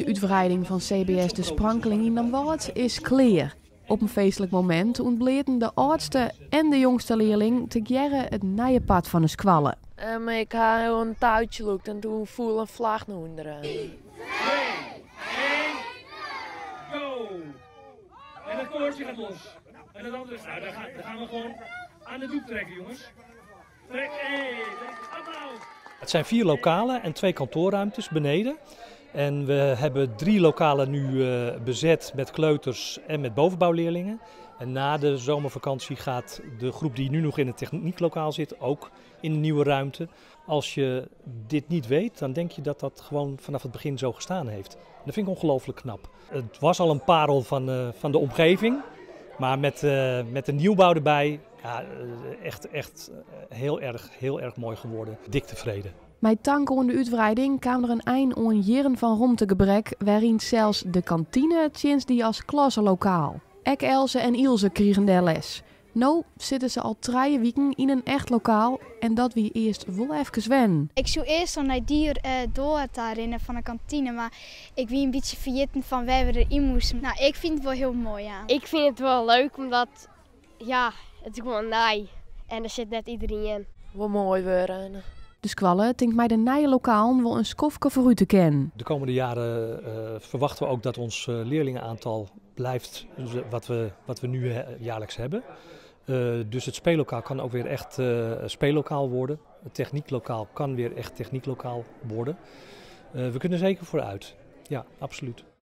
De útwreiding fan CBS De Sprankeling yn Damwâld is klear. Op in feestlik momint ûntbleaten de âldste en de jongste learling tegearre it nije part fan de skoalle. Ik ha in toutsje lûkt en doe foel in flach nei ûnderen. 3, 2, 1, go! En het koordje gaat los. En het andere, nou, dan gaan we gewoon aan de doek trekken, jongens. Trek, hey, applaus! Het zijn 4 lokalen en 2 kantoorruimtes beneden. En we hebben 3 lokalen nu bezet met kleuters en met bovenbouwleerlingen. En na de zomervakantie gaat de groep die nu nog in het technieklokaal zit ook in een nieuwe ruimte. Als je dit niet weet, dan denk je dat dat gewoon vanaf het begin zo gestaan heeft. En dat vind ik ongelooflijk knap. Het was al een parel van de omgeving, maar met de nieuwbouw erbij, echt heel erg mooi geworden. Dik tevreden. Mei tank oan de útwreiding kaam der in ein oan jierren fan romtegebrek, wêryn sels de kantine tsjinst die as klasselokaal. Ek Else en Ilse krigen dêr les. No sitte se al 3 wiken yn in echt lokaal en dat wie earst wol efkes wennen. Ik soe earst al nei dy doar ta rinne fan de kantine, mar ik wie in bytsje ferjitten fan wêr we deryn moasten. Ik fyn it wol hiel moai, ja. Ik fyn it wol leuk omdat, ja, it is gewoan nij en der sit net iedereen yn. Wol moai wurde. De skoalle tinkt mei de nije lokalen wol in skofke foarút te kinnen. De komende jaren verwachten we ook dat ons leerlingenaantal blijft wat we nu jaarlijks hebben. Dus het speellokaal kan ook weer echt speellokaal worden. Het technieklokaal kan weer echt technieklokaal worden. We kunnen zeker vooruit. Ja, absoluut.